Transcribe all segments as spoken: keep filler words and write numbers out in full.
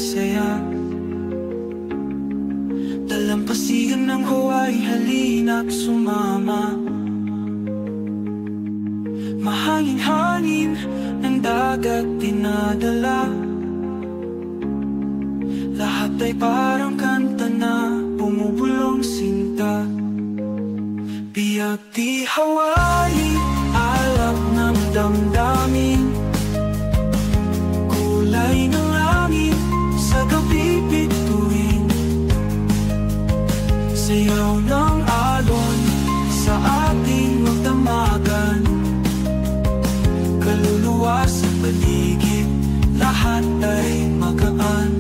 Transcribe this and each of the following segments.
saya. Dalampasigan ng Hawaii, halinak sumama. Mahangin-hangin ng dagat dinadala. Lahat ay parang kanta na bumubulong sinta. Biag di Hawaii, alak ng damdamin. Kulay ng langit sa gabi bituin. Sayaw ng alon sa ating magdamagan. Kaluluwa sa paligid, lahat ay magaan.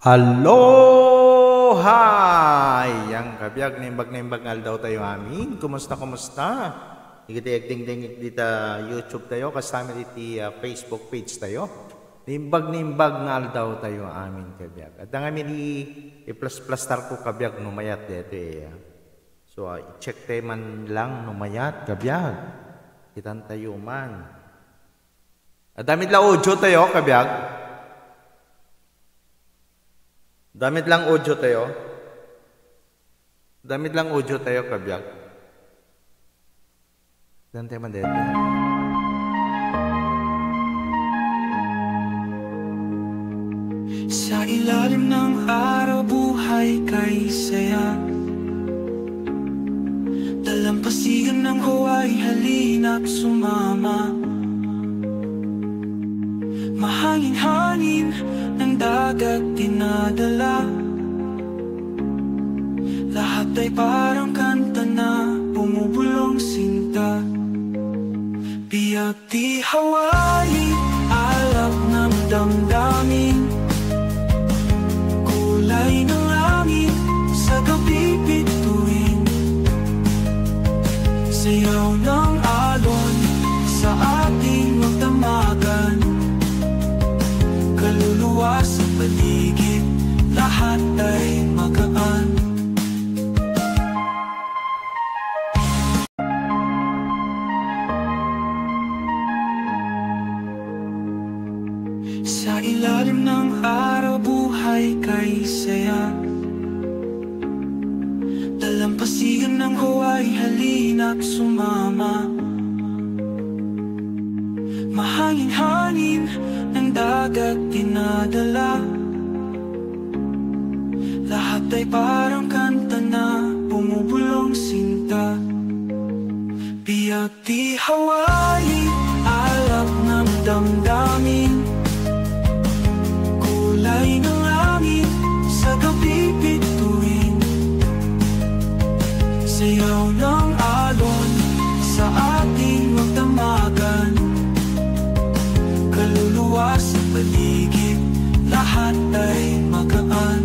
Aloha! Ayan, kabiag, naimbag-naimbag nga aldaw tayo amin. Kumusta, kumusta? Iti agdingding dita YouTube tayo, kasta met iti, ah, Facebook page tayo. Naimbag-naimbag nga aldaw tayo amin, kabiag. Adda ngamin i-, i-plus-plustar ko, kabiag, no mayat daytoy, ah. So, ah, i-check tayo man lang no mayat, kabiag. Kitan tayo man. Adda met lang audio tayo, kabiag. Adda met lang audio tayo. Adda met lang audio tayo, kabiag. Dante Mandete. Sa ilalim ng araw, buhay kay saya. Dalampasigan ng Hawaii, halina't sumama. Mahangin-hangin ng dagat dinadala. Lahat ay parang kanta na bumubulong sinta. Biag di Hawaii, alak ng damdamin. Kulay ng langit sa gabi bituin. Sayaw ng alon sa ating magdamagan. Kaluluwa sa paligid, lahat ay magaan. Sa ilalim ng araw, buhay kay saya. Dalampasigan ng Hawaii, halina't sumama. Mahangin-hangin ng dagat dinadala. Lahat ay parang kanta na bumubulong sinta. Ti Hawaii, alak ng damdamin. Kulay ng langit sa gabi bituin. Sayaw ng alon sa ating magdamagan. Kaluluwa sa paligid, lahat ay magaan.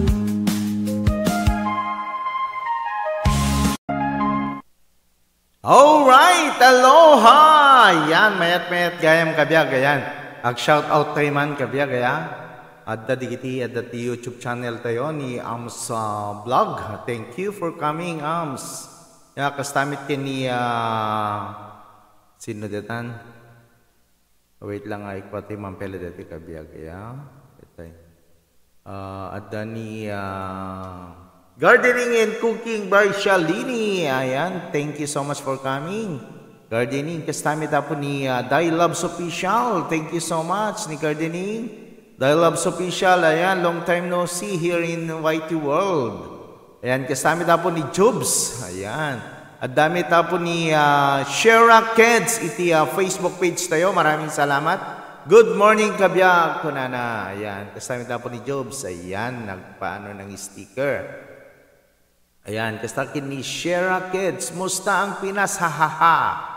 Alright, aloha! Yan, mayat-mayat gayam kabiag, ayan. Ag-shout out tayo man kabiag, ayan. Adda digiti, adda ti YouTube channel tayo ni Ams, ah, Vlog. Thank you for coming, Ams. Ya, kastamit ken ni, ah, sino detan? Wait lang, ay, pati man pala dati kabiag, ya. Itay. Ah, adda ni, ah, Gardening and Cooking by Shalini. Ayan, thank you so much for coming. Gardening, kastamit apo ni, ah, Dai Loves Official. Thank you so much ni Gardening. Dai Loves Official, ayan, long time no see here in Y T World. Ayan, kastamit apo ni Jobs. Ayan. Adda met apo ni, ah, Shera Kids iti, ah, Facebook page tayo. Maraming salamat. Good morning, kabiag, kunana. Ayan, kastamit apo ni Jobs. Ayan, nagpaano ng sticker. Ayan, kasta ken ni Shera Kids. Musta ang Pinas? Hahaha.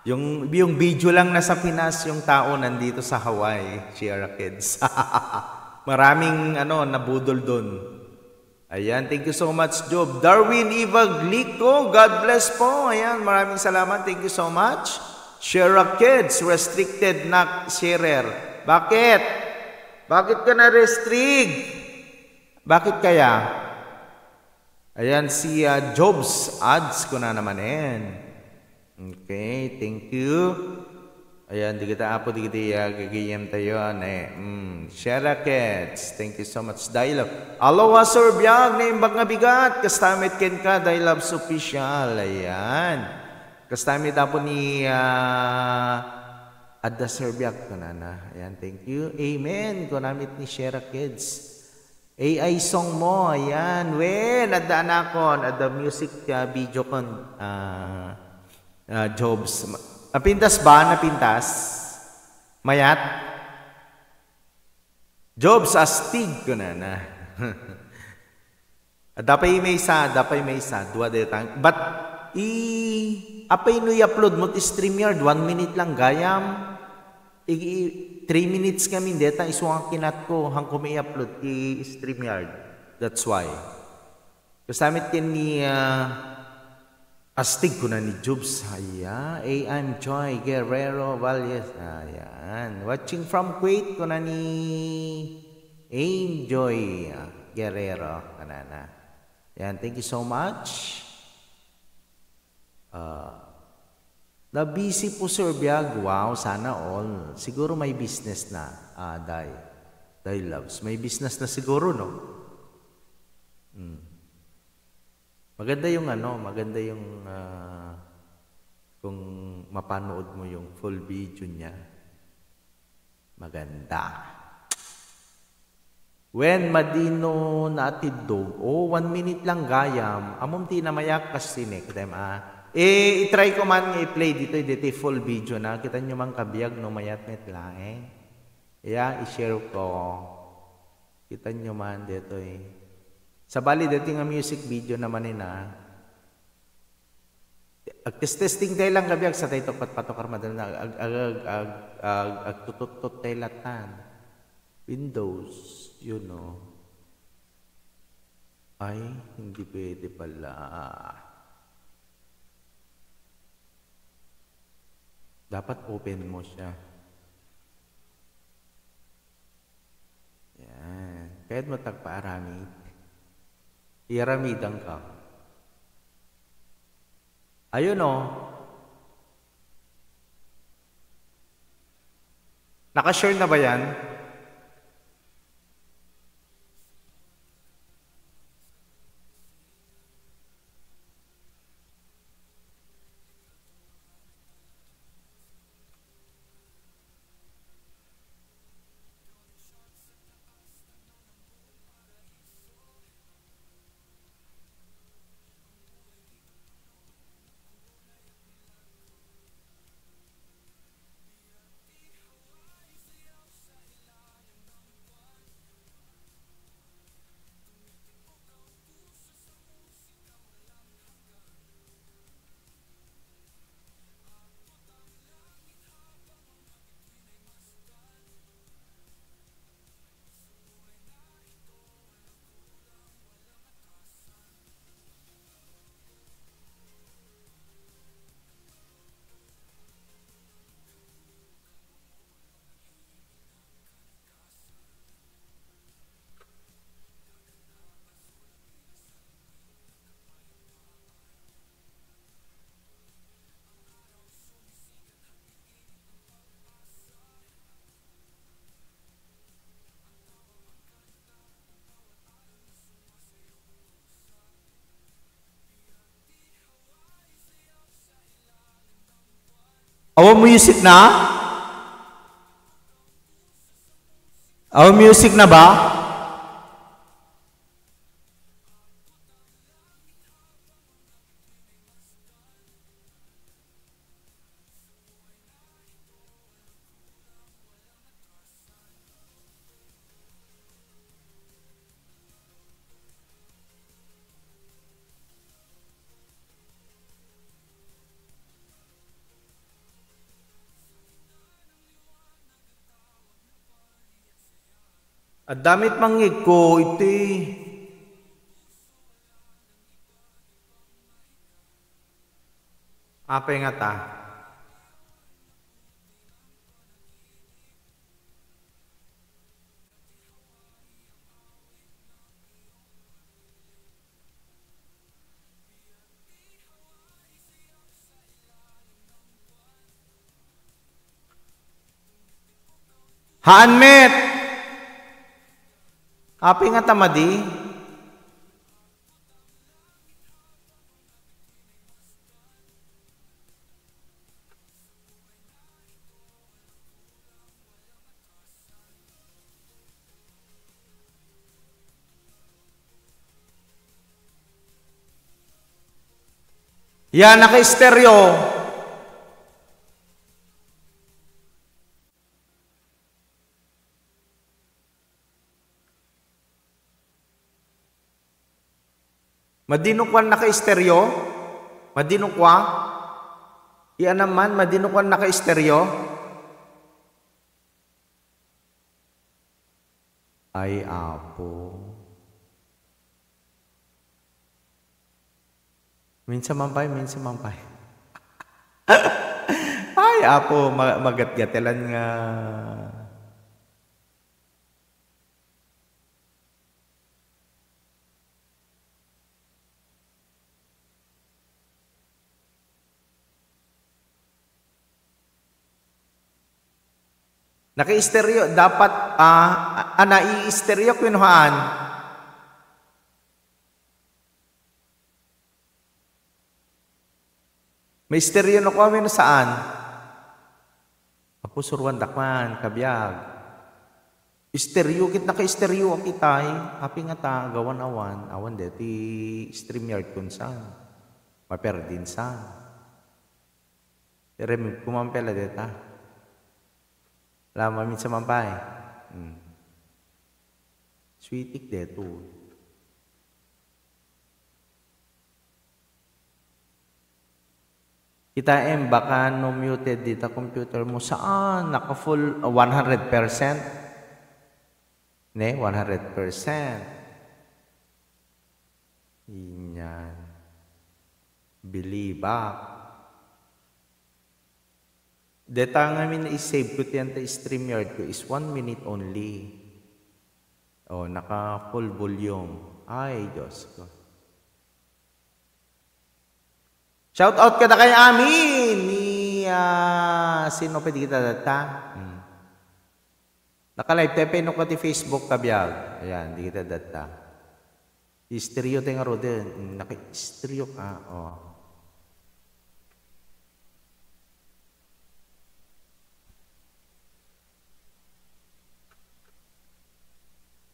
Yung, yung video lang nasa Pinas, yung tao nandito sa Hawaii, Shera Kids. Maraming, ano, nabudol dun. Ayan, thank you so much, Job. Darwin Eva Glico, God bless po. Ayan, maraming salamat. Thank you so much. Shera Kids, restricted na sharer. Bakit? Bakit ka na-restrict? Bakit kaya? Ayan, si, ah, Jobs Ads ko na naman, eh. Okay, thank you. Ayan, di kita apo, di kita, ah, gagayem tayo, ne. Mm, Shera Kids, thank you so much. Dahil, aloha, Sir Biag, naimbag nga bigat, kastamit ken ka, Dahil Loves Official. Ayan. Kastamit apo ni, ah, adda Sir Biag, kunana. Ayan, thank you. Amen. Kunamit ni Shera Kids. A I song mo, ayan. Wen, adda anakon, adda music, ah, video kon, ah, ah, Jobs. Ma-, napintas ba? Napintas? Mayat? Jobs, astig ko na na. Adda pay maysa, adda pay maysa, dua detang. But, i-, apay no i-upload mo ti StreamYard, one minute lang gayam. I-, i-, three minutes kami, deta isu nga kinatko, hangko mi i-upload ti StreamYard. That's why. Kastamit ken ni, ah, astig ko na ni Jobs. Aya, A M Joy Guerrero Valles. Ayan. Watching from Kuwait ko na ni Aim Joy, ah, Guerrero. Kanana. Yan, thank you so much. Ah, na-busy po, Sir Biag. Wow, sana all. Siguro may business na, ah, Day. Day Loves. May business na siguro, no? Hmm. Maganda yung ano, maganda yung, ah, kung mapanood mo yung full video niya. Maganda. Wen, madino na atiddog? Oh, one minute lang gayam. Ammom ti namayak kas sinek, dem, ah. Eh, i-try ko man nga i-play ditoy, ditoy full video na. Kita nyo man kabiag no mayat met laeng. Iya, i-share ko. Kita nyo man ditoy. Sabali, ditoy nga music video naman ina. Agtestesting tayo lang kabiag sa tayo to patpatukar madam na ag-, ag-, ag-, ag-, ag-, agtututtot tayo latan. Windows, you know. Ay, hindi pwede pala. Dapat open mo siya. Yan. Kaya't matagpaaramid. Iyaramidan ka. Ayun, oh. Nakashare na ba yan? Awan music na? Awan music na ba? Adda met mangngegko iti apay ngata. Haan met. Apay ngata madi? Yan, naka-estereo. Madino kuan naka-estereo? Madino kua? Ianam man, madino kuan naka-estereo? Ay, Apo. Minsan man pay, minsan man pay. Ay, Apo, ma-, magatgatelan nga. Naka-estereo, dapat, ah, a-, a-, nai-estereo, kinuhaan. Maistereo no kua wenno saan? Apo, suroandak man, kabiag. Estereo, ket naka-estereo a kitay. Apay ngata, gawan awan, awan deti StreamYard kun saan. Maperdin saan. Irem-, kumampe la deta. Lama minsan man pay. Hmm. Sweetik deto. Kitaem, baka no muted dita computer mo. Saan? Naka-full, ah, one hundred percent. Ne, one hundred percent. Inyan. Bilibak. Deta ngamin i-save ko ti anta StreamYard ko is one minute only. Oh, naka full volume. Ay, Diyos ko. Shout out kadakayo amin ni, ah, sino pa di kita data? Hmm. Naka-live tayo, pero kati Facebook, kabiag. Ayan, di kita data. Estereo tayo nga, Roden. Hmm, naka-estereo ka. Oh.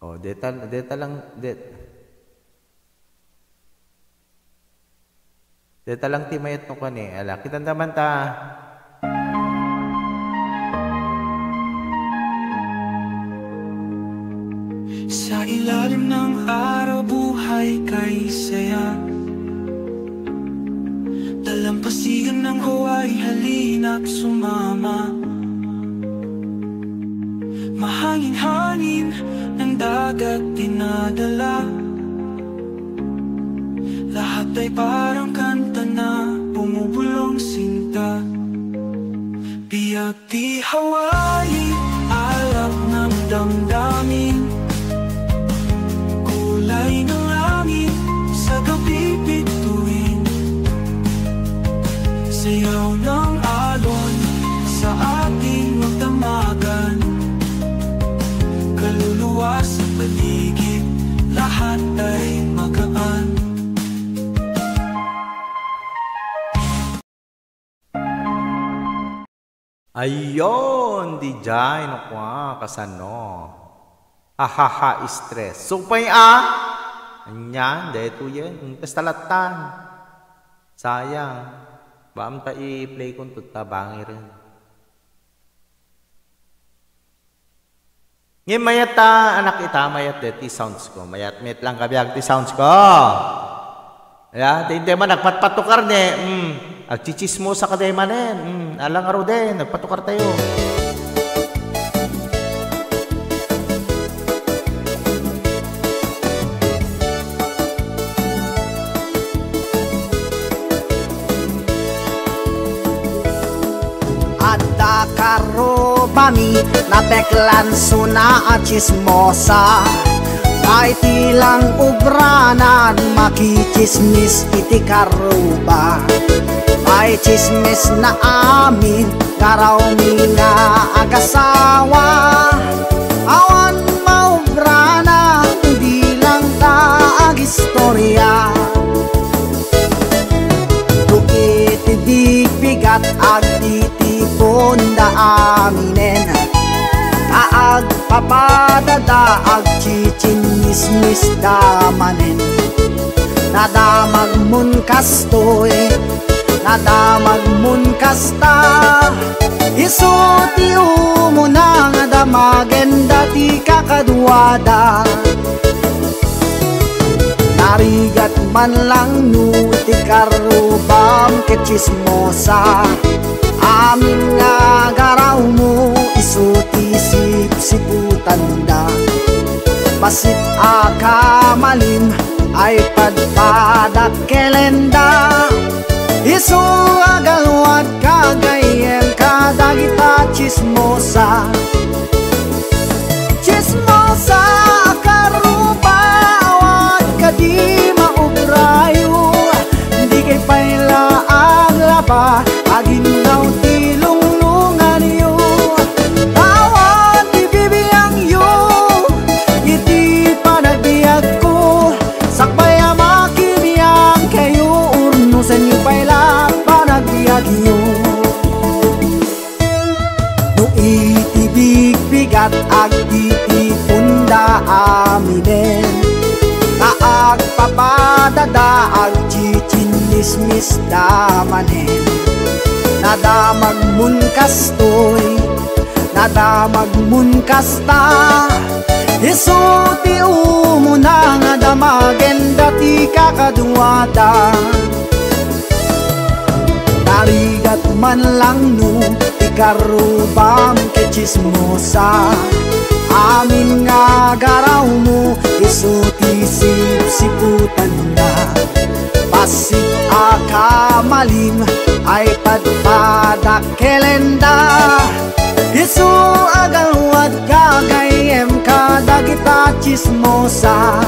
Oh, deta, deta lang, det-, deta lang ti mayat no kani. Ala, kitan ta man ta. Sa ilalim ng araw, buhay kay saya. Dalampasigan ng Hawaii, halina't sumama. Mahangin-hangin ng dagat dinadala. Lahat ay parang kanta na bumubulong sinta. Biag di Hawaii, alak ng damdamin. Kulay ng langit sa gabi bituin. Sayaw ng alon sa ating magdamagan. Kaluluwa sa paligid, lahat ay magaan. Ayon, di jay no kua, kasano? Ahaha, stress. So, pay a? Anyan, daytoyen. Kasta lattan. Sayang. Baam ta i-play kon tutta bangiren. Ngem mayat ta, anak ita, mayat deti sounds ko. Mayat met lang kabiag ti sounds ko. Ya, ti intay man nagpatpatukar ne, mm, agchichismosa ka day manen. Mm, alang aruden, nagpatukar tayo. Adda karrubami, napeklan suna a chismosa. Ay ti lang ubranan, makichismis iti karruba. Ay chismis na amin, karawmi nga agasawa. Awan maubrana, bilang ta agistorya. Iti bigbigat, agtitipon da aminen. Agpapada da, agchichinmismis da manen. Nadamagmon kastoy, nadamagmon kasta. Isu ti umuna nga damagen da ti kakaduada. Narigat man lang no ti karrubam ket chismosa. Amin nga agarawmo isu ti sipsiputanda. Bassit a kamalim ay padpadakkelenda. Isu agaluad ka gayyem kadagita chismosa. Chismosa a karruba, awan kadi maubrayo. Dikay pay la aglaba, aginnaw ti lunglunganyo. Awan ti bibiangyo iti panagbiagko. Sakbay a makibiang kayo, urnosenyo pay la panagbiagyo. No iti bigbigat, agtitipon da aminen. Ta agpapada da, agchichinmismis da manen. Nadamagmon kastoy, nadamagmon kasta. Isu ti umuna nga damagen da ti kakaduada. Narigat man lang no ti karrubam ket chismosa. Amin nga agarawmo isu ti sipsiputanda. Bassit a kamalim ay padpadakkelenda. Isu agaluad ka gayyem kadagita chismosa.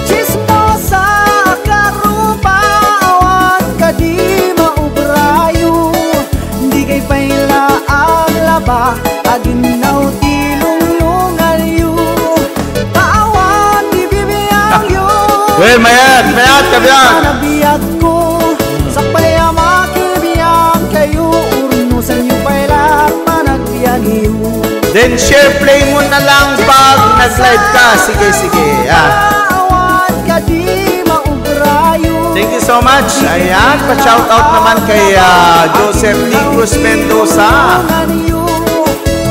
Chismosa a karruba, awan kadi maubrayo. Dikay pay la aglaba, aginnaw ti lunglunganyo. Ta awan ti bibiangyo. Well, mayat, mayat, kabiag. Panagbiagko, sakbay a makibiang kayo, urnosenyo pay la panagbiagyo. Then share play mo na lang pag nag-live ka. Sige, sige. Ah. Awan kadi maubrayo. Thank you so much. Ayan, pa-shout out naman kay, ah, Joseph D. Cruz Mendoza.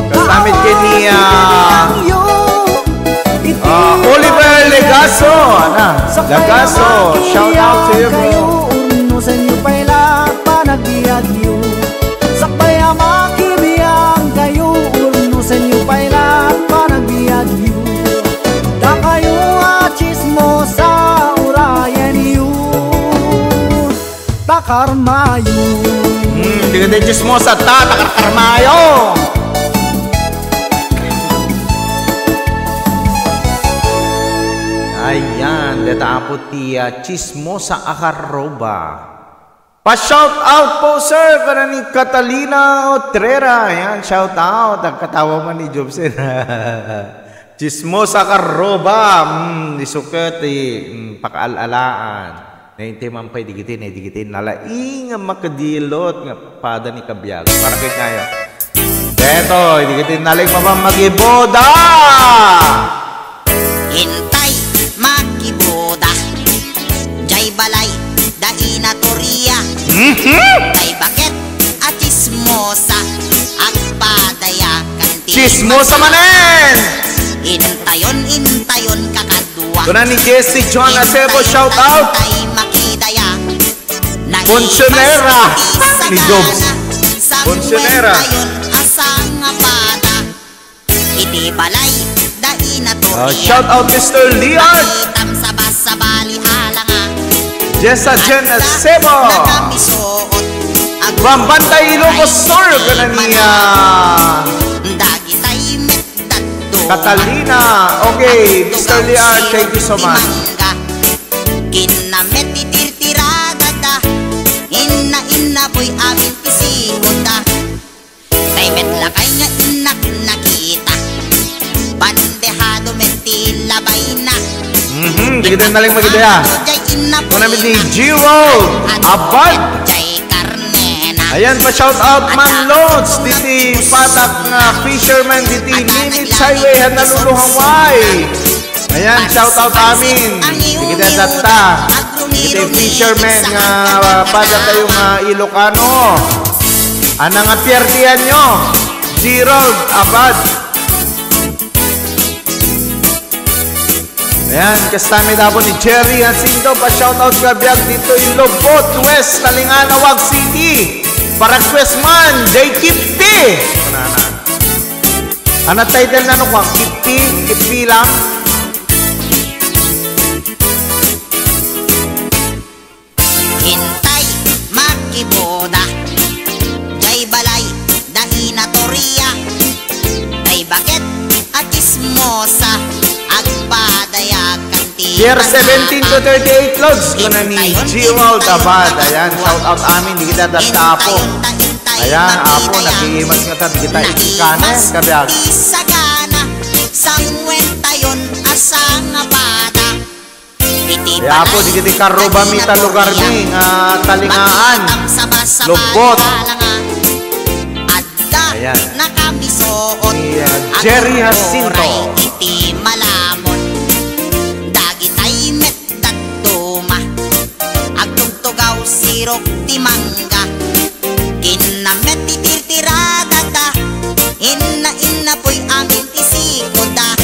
Kastamit kay ni, ah, ah, Oliver Legaso. Ana, Legaso. Shout out to you, bro. Urnosenyo pay la panagbiagyo. Sakbay a makibiang kayo, urnosenyo pay la panagbiagyo. Dakayo a chismosa, urayenyo. Takarmayo. Hmm, di ka di chismosa, ta, takarkarmayo. Ayan, deta apo ti, ah, chismosa a karruba. Pa-shout out po, sir, kada ni Catalina Otrera. Ayan, shout out. Ang katawa man ni Jobsen. Chismosa karruba. Mm, isuket, eh, mm, pakaal-alaan. Naintiman pay digiti, ne, digiti nalaing a makadilot nga pada ni kabiag. Para kit ngayo. Detoy, digiti nalaing a mamagboda! Intay, makiboda. Jay balay, da inatoria. Mhm. Tay baket, a chismosa. Agpadaya, kanti. Chismosa manen! Intayon, intayon, kakadua. Kuna ni Jesse John Acebo, shout out. Tay makidaya. Funcionera ni Jobs. Funcionera. Iti balay, da inatoria. Ah, shout out, Mister Lian. Itam sa basa bali alanga. Jessa Jen Acebo. Nakamisoot. From Bantay, Ilocos Sur, kananiya. Dagitay met Catalina. Okay, Mister Lian, thank you so much. Kinnamet ti tirtirada da. Inna, inna, boy, amin ti sikoda. Tay met lakay nga innak nakita. Bandehado met ti labayna. Mhm, di kita naling magidaya. Jay inna, boy, kuna met ni G-Roll. Abad. Jay karnena. Ayan, pa shout out, Man Lods, diti patak nga fisherman, diti Nimitz Highway, Honolulu, Hawaii. Ayan, shout out amin. Dagiti datta. Dagiti fisherman nga, ah, pada tayo nga Ilocano. Ana nga pierdianyo? Gerald Abad. Ayan, kasta met apo ni Jerry Jacinto, pa shout out kabiag ditoy Lobot West, Talingan, Naguat City. Para request man, Jay Kippi. Ano na? Ano title na, no, Kippi? Kippi lang? Intay, makiboda. Jay balay, da inatoria. Tay baket, a chismosa. Agpadaya, kanti. Year seventeen to thirty-eight, Lods. Kuna ni G-Roll Abad. Ayan, shout out amin. Di kita datta, apo. Ayan, apo, nag-iimas nga ta, di kita ikikanen, kabiag. Isagana, sangwentayon, asa nga bata. Iti, apo, di kiti karruba mi ta lugar mi, nga Talingaan, Lobot. Adda, ayan, nakamisoot, ni, ah, Jerry Jacinto. Iti malamon, dagitay met dadduma. Agtugtugaw sirok ti mangga. Kinnamet ti tirtirada da. Inna, inna, puy amin ti sikoda.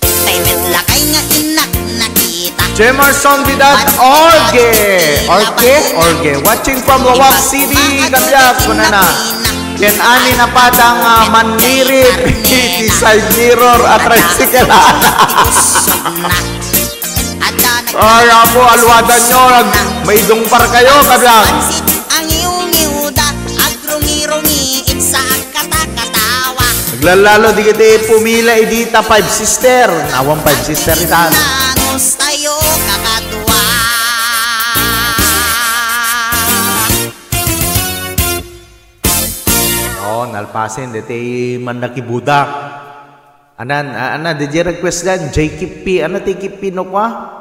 Tay met lakay nga innak nakita. Jemerson Vidal Orge. Orge? Orge. Watching from Laoag City, kabiag, kunana. Ken amin a patang, ah, manirip iti side mirror a tricycle. Ay, apo, aluadan nyo, nag-, maidungpar kayo, kabiag. Pansit, angiw-ngiwda, agrungi-rungi, itsa, agkata-katawa. Naglalalo, di kiti pumila, idita, Five Sister. Awan Five Sister, itan. Nangus tayo, kakadua. Oo, nalpasen, deti man nakibuda. Anan, a-, ana, di request dan, J K P, ana ti K P no kwa?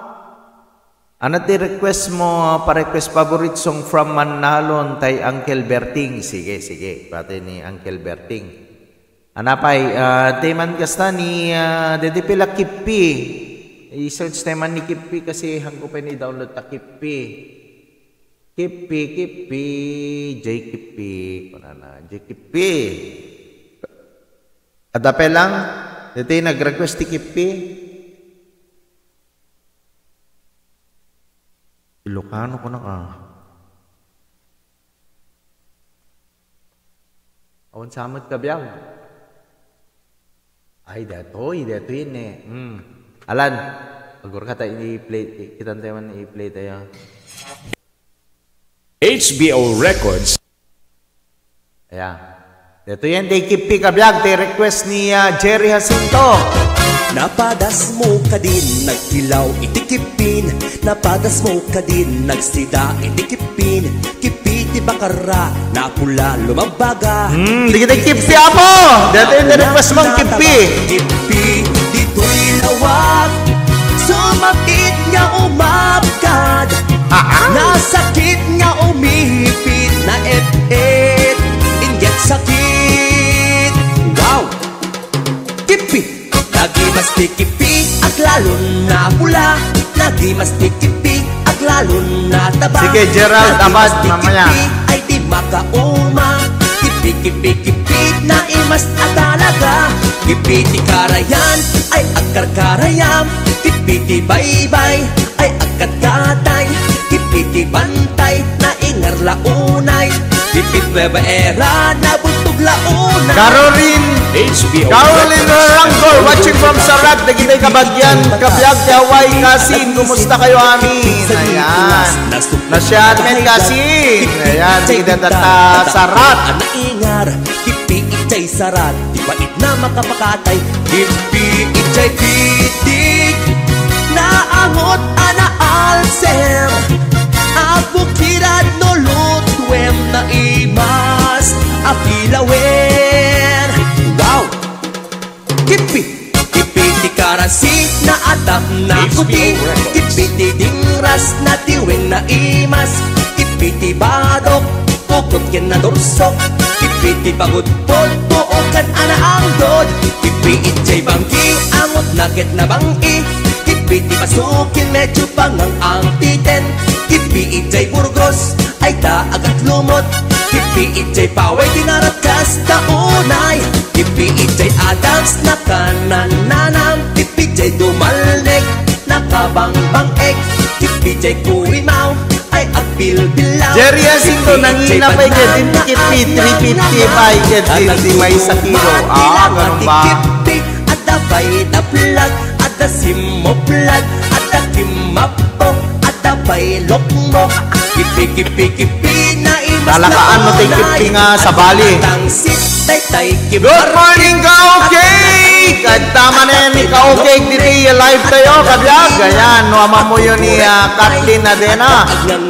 Ana ti request mo, pa-request favorite song from Manalon, tay Uncle Berting. Sige, sige, pati ni Uncle Berting. Ana pay, ah, ti man kasta ni, ah, deti pila Kippi. I-search tayo man ni Kippi kasi hangko pa ni download ta Kippi. Kippi, Kippi, J Kippi. Kunana, J Kippi. Adda pay lang, deti nag-request ti Kippi. Ilocano ko na ka. Awan sa met kabiag. Ay, detoy, detoy ne. Hmm. Alan, agurka ta i-play, i-, kitan tayo man i-play tayo. H B O Records. Ayan. Detoy yan, ti Kippi kabiag, ti request ni, ah, Jerry Jacinto. Napadas mo kadin, nagtilaw iti Kippin. Napadas mo kadin, nagsida iti Kippin. Kippi ti bakara, napula lumambaga. Hmm, di kita Kippi, apo! Detoy yan, ti request mo, Kippi. Kippi, ditoy Laoag. Sumakit nga umabkad. Nasakit nga umipit, naet-et, inggep sakit. Wow! Kippi. Nagimas ti kippi, aglalon na pula. Nagimas ti kippi, aglalon na taba. Sige, Gerald, Nagimas abad, ti mamaya. Kippi, ay di makauma. Kippi, kippi, kippi, naimas a talaga. Kippi ti karayan, ay agkarkarayam. Kippi ti baybay, ay agkatkatay, kipiti bantay, naingar la unay, kipit babaera, nabutog la unay. Caroline, H B O Caroline Records. Rangol, watching from Sarat, dagiti kabagian, kabiag ti Hawaii, Kasin, kumusta kayo, amin? Ayan. Nasyan met, Kasin. Ayan, dagiti taga Sarat. Naingar, kipit ijay Sarat. Ti pait na makapakatay, kippi ijay pitik. Naangot a naalser, abukirad no lutuem, naimas a pilawen. Wow! Kippi, kippi ti karasi, naatap na kuti. Kippi ti dingras, natiweng, naimas. Kippi ti badok, Pukot ken nadursok, kipiti pagudpod, buokan a naangdod, kipi ijay banggi, angot na ket nabang-i, kipiti pasukin, medyo pangang-ang titen, kipi ijay Burgos, ay ta agatlumot, kipi ijay paway, tinarat kasta unay, kipi ijay Adams, nakanananam, kipi ijay Dumalnek, nakabangbang-ek, kipi ijay Kurimaw, ay agbilbilaw. Jerry Jacinto, nangina pay ket din ti kipi, three fifty pay ket din ti maysa kilo. Ah, ganun ba? Adda pay naplag, adda simuplag, adda kimapo, adda pay lokmok. Kipi, kipi, kipi, naimas. Talakaan no ti kipi nga sabali. Tangsit, taytay, kipi. Good morning, ka-okay! Kadta manen ni ka-okay ditoy live tayo, kabiag. Ayan, no, amamuyo ni, ah, Kathleen Adena,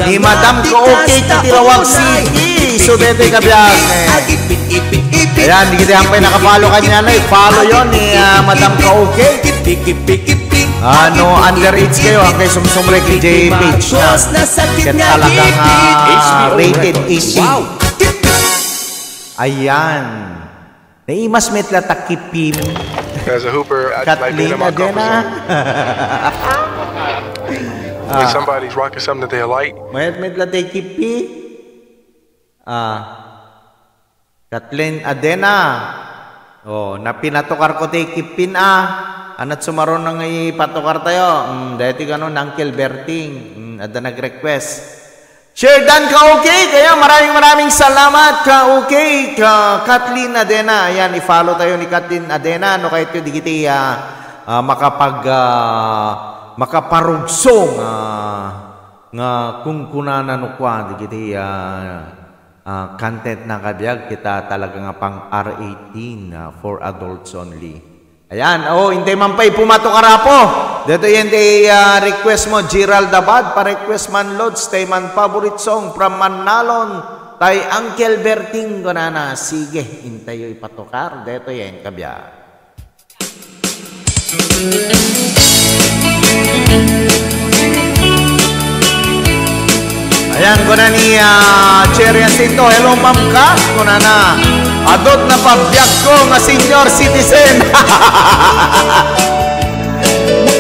ni Madam ka-okay ti Laoag City. So, detoy, kabiag, eh. Ayan, di kita pay naka-follow kaniana, i-follow yo ni, ah, Madam ka-okay. Ah, no underage kayo, ang kay sumsumre kay J P H na. Kaya talagang, ah, rated eighteen. Ayan. Naimas met la ta kipim. As a hooper, I, Kathleen Adena. When somebody's rocking something that they like. Mayat met la ta kipi. Ah. Kathleen Adena. Oh, napinatukar ko ti kipin a. Anat sumaron nga ipatukar tayo. Mm, dahil ti gano, Uncle Berting. Mm, adda nag-request. Share done ka, okay? Kaya maraming, maraming salamat ka, okay? Ka Kathleen Adena. Ayan, i-follow tayo ni Kathleen Adena. No, kahit yung digiti, ah, ah, makapag, ah, makaparugsong, ah, nga kunkunana no kwa, digiti, ah, ah, content na kabiag, kita talaga nga pang R eighteen, ah, for adults only. Ayan, oh, intay man pay pumato karapo. Dito yan ti, ah, request mo, Gerald Abad, pa-request man, Lods, tay man favorite song from Manalon, tay Uncle Berting, kunana, sige, intayo ipatukar, dito yan, kabiag. Ayan, kuna ni, ah, Cherry Jacinto, "Hello, Ma'am Ka," kuna na. "Adot na pabiag ko nga senior citizen."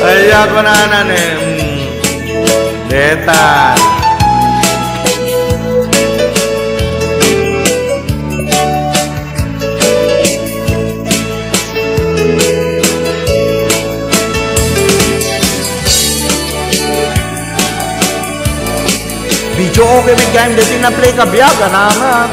Ayan, kuna na ni. Mm. Deta. Video okay with game, dati na play ka biag, anama.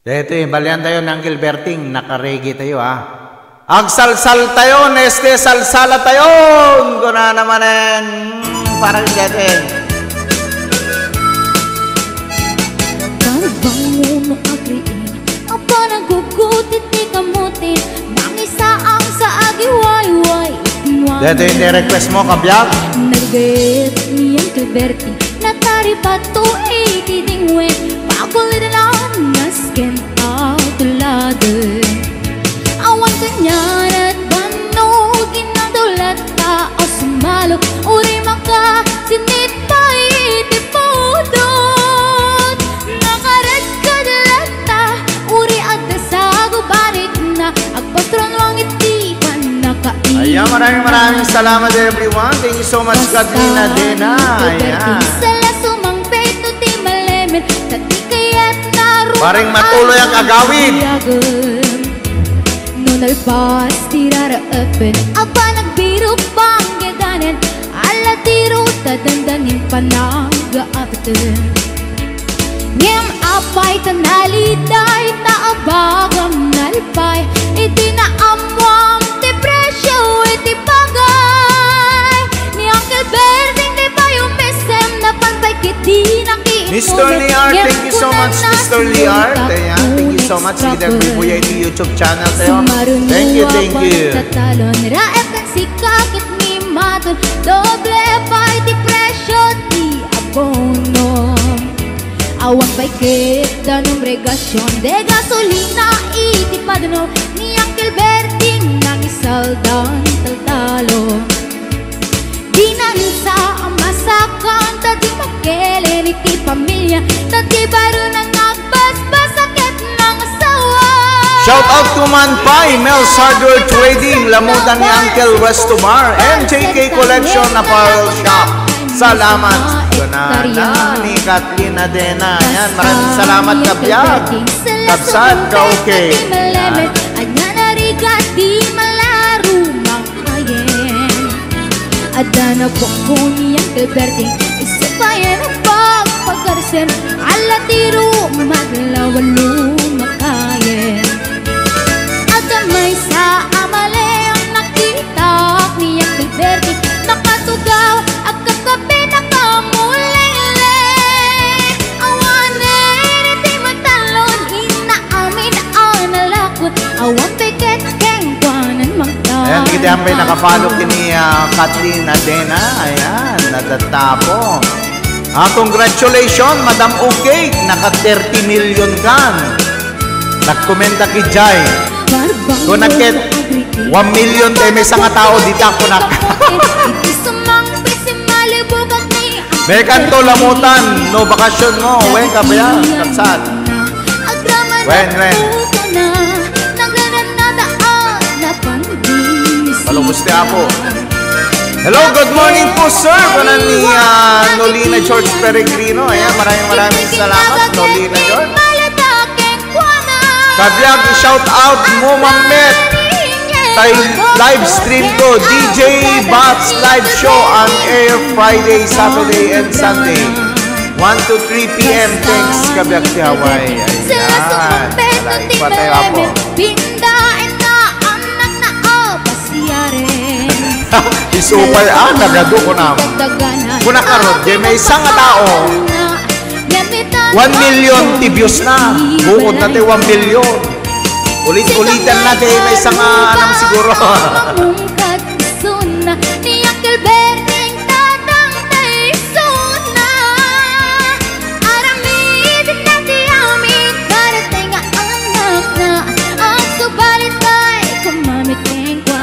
Daytoy, balian tayo ni Uncle Berting, naka-reggae tayo, ha. Agsalsal tayo, neste salsala tayo. Kuna naman en, parang dati. Karbangon no agriin, a panagugot iti kamote, nangisaang sa agiwayway. Daytoy ti request mo, kabiag? Nagget ni Uncle Berting, nataripato iti dingwe, pakulidan nasken a tuladen. Awan kania't bannog, inadulatta a sumalo, uri maka sinit pa iti pudot. Nakaredked latta, uri adda sagubarikna, agpatron wang iti pannakaili. Ayan, maraming, maraming salamat, everyone. Thank you so much, Katrina Dena. Ayan. Sala sumangpet no ti malemen, ta ti kayat na Pareng matuloy ang agawid. No nalpas ti raraepen, a panagbirok panggedanen, ala ti ruta dandanin panagaapten. Ngem apay ta naliday ta abagam nalpay, iti naammuam ti presio iti bagay. Ni Uncle Berting ti pay umisem, napan pay ket di nakiinumen. Mister Liar, thank you so much, Mister Liar. Ayan, thank you so much. Sige, Kuya, iti YouTube channel tayo. Thank you, thank you. Tatalon, raep kan sika ket ni Maton, doble pay ti presio ti abono. Awan pay ket danum regasion de gasolina iti padno ni Uncle Berting nangisaldan taltalo. Dinansa a masakan ta di makelen iti pamilia, ta ti barona nga agbasbasa ket nangasawa. Shout out to Manpay, Mel's Hardware Trading, Lamutan ni Uncle Westomar, M J K Collection Apparel Shop. Salamat. Kunana ni Katrina Dena. Yan, maraming salamat, kabiag. Kabsat, ka-okay. Yan. Anya narigat di malarumang ayen. Adda na pokon yan, Berting. Isu pa yan ang pagpagarsem. Ala ti rumadlaw a lumakayen. Adda maysa a maliw, nakitak ni Uncle Berting. Nakatugaw, agkakape, nakamulele. Awanen iti matalon, inna amin a nalakon. Awan peket kenkuanan magda. Ayan, kita yan pay nakafollow kini, ah, Katrina Dena. Ayan, nadatapo. Ah, congratulations, Madam Ukay. Naka thirty million kan. Nagkomenta ki Jai. Kung nagket one million tayo, may isang tao dita, kunak. May kanto, Lamutan, no bakasyon mo. Wen, kabayan, kapsat. Wen, wen. Palubos ti Apo. Hello, good morning po, sir. Kunan ni, ah, Nolina George Peregrino. Ayan, maraming, maraming salamat, Nolina George. Kabiag, shout out mo, Mamet. Tay live stream ko, D J Bats Live Show on air Friday, Saturday, and Sunday. One to three P M. Thanks, kabiag ti Hawaii. Ayan. Alay, patay, Apo. Isupay, ah, nagadu ko na. Kuna karon, di may isang tao. One million ti views na. Bukod na ti one million. Ulit-ulitan na, di may isang, ah, anam siguro.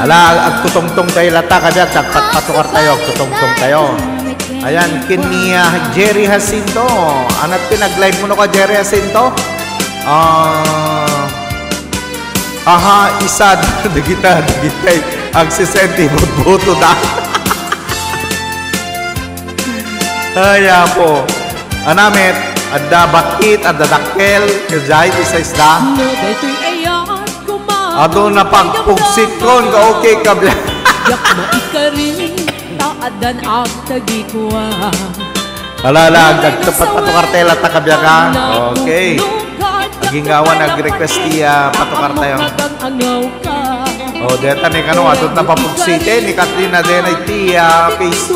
Ala, agtutungtong tayo lata, kadi agpatpatukar tayo, agtutungtong tayo. Ayan, ken ni, ah, Jerry Jacinto. Ania ti nag-live mo no ka, Jerry Jacinto? Ah, aha, isa, dagita, dagita, agsisenti, butbuto da. Ay, Apo. Ania met, adda bat-it, adda dakkel, kadiay ti size da. Adu na pagpugsitkon, ka okay, kabla. Yak maikari, ta addan agtagikua. Ala, ala, agtagtupat pa to kartela ta kabiagan. Okay. Gingawa nag-request ti, ah, patukar tayo. Oh, deta ni kano, adut na papugsite ni Katrina Denay ti, ah, face-,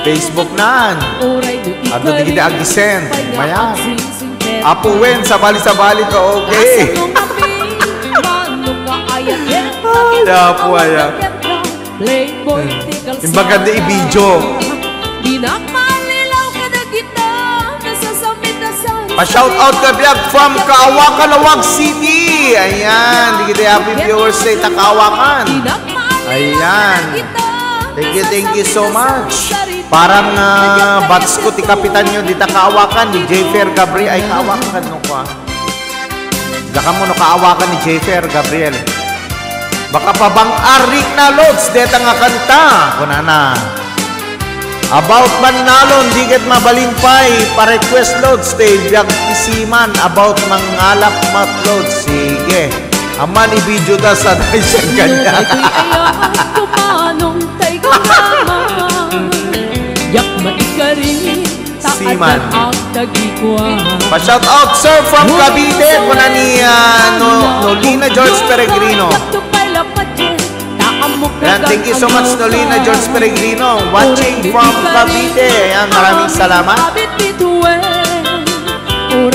Facebook nan. Adut digiti agisend. Mayan. Apo Wen, sabali-sabali ka, okay. Ay, apo, aya. Playboy, hmm. Tigal. Imbag sa di i-video. Di na malilaw kadagita, nasasamit na sa. Pa-shout out ka biag from Kaawakan, Laoag City. Ayan, digiti happy viewers sa ita Kaawakan. Di na malilaw. Ayan. Kadagita, thank you, thank you so much. Parang, ah, batch ko ti kapitan nyo dita Kaawakan, ni Jayfer Gabriel. Ay, Kaawakan, no, kwa. Dakamu no Kaawakan ni Jayfer Gabriel. Baka pa bang arik na, Lods, deta nga kanta. Kunana. About man nalon, di ket mabalin pay, pa-request, Lods, ti biag ti Seaman, about mangalap met, Lods. Sige. Aman i-video ta sa siya kanya. Yak maikari. Seaman. Pa-shout out, sir, from Cavite, kuna ni, ah, No-, Nolina George Peregrino. Ayan, thank you so much, Nolina George Peregrino, watching from Cavite. Ayan, maraming salamat.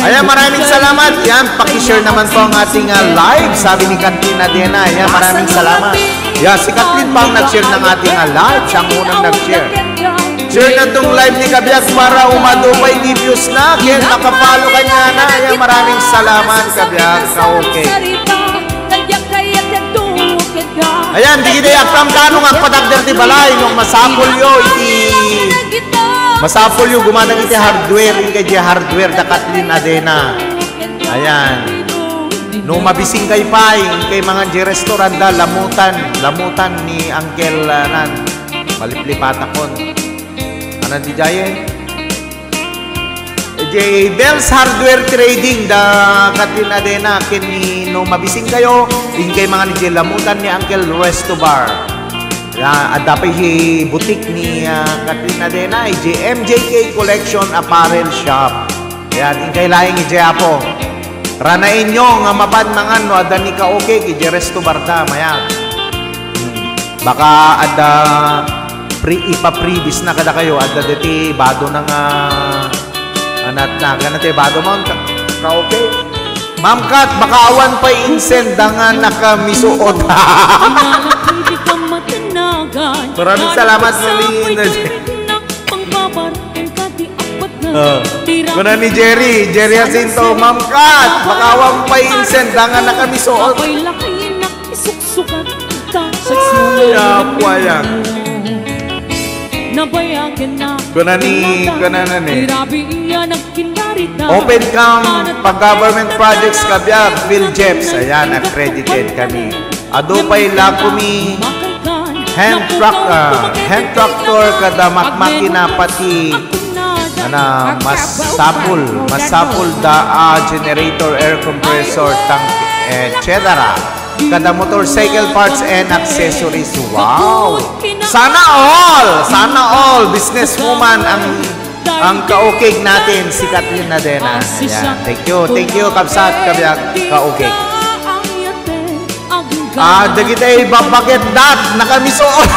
Ayan, maraming salamat. Yan, pakishare naman po ang ating, ah, live, sabi ni Katrina Dena. Ayan, maraming salamat. Yeah, si Kathleen pa ang nag-share ng ating, ah, live. Siya ang unang nag-share. Share na tong live ni Kabiag para umadu pay ti views na. Ken makafollow kaniana. Ayan, maraming salamat, Kabiag. Ka-okay. Ayan, di kita agkamtano nga agpadagder ti balay no masapulyo iti, masapulyo gumanang iti hardware, inkay di hardware da Kathleen Adena. Ayan. No mabising kay pay, inkay mangan di restaurant da, lamutan, lamutan ni Uncle, ah, nan. Maliplipatakon. Anan di jayen? J Bells Hardware Trading da Kathleen Adena ken ni no mabising kayo, inkay mangan iti lamutan ni Uncle Resto Bar. Ya, adda pay hi butik ni, ah, Kathleen Adena, iti M J K Collection Apparel Shop. Ayan, inkay laeng iti Apo. Ranaenyo nga mapan mangan no adda ni ka-okay iti Resto Bar da, mayat. Baka adda pre-, ipa-freebies na kadakayo, adda deti bado na nga, anat na, gana ti bado mo, ka, ka-okay? Ma'am Kat, baka awan pay insenda nga nakamisuot. Maraming salamat, Nolina. Oh. Kuna ni Jerry, Jerry Jacinto, Ma'am Kat, baka awan pay insenda nga nakamisuot. Ay, apo, ayan. Kuna ni, kuna na ni. Open cam pa government projects kabiag, Phil Jeps. Ayan, accredited kami. Adu pay la kami hand truck, ah, hand tractor kada makmakina pati, ana, masapul, masapul da a generator, air compressor, tank, et cetera. Kada motorcycle parts and accessories. Wow! Sana all! Sana all! Businesswoman ang Ang kaukig natin, si Kathleen Nadena. Ayan. Thank you. Thank you, kabsat, kabiag, kaukig. Ah, dagiti ibabaketdat, nakamisuot.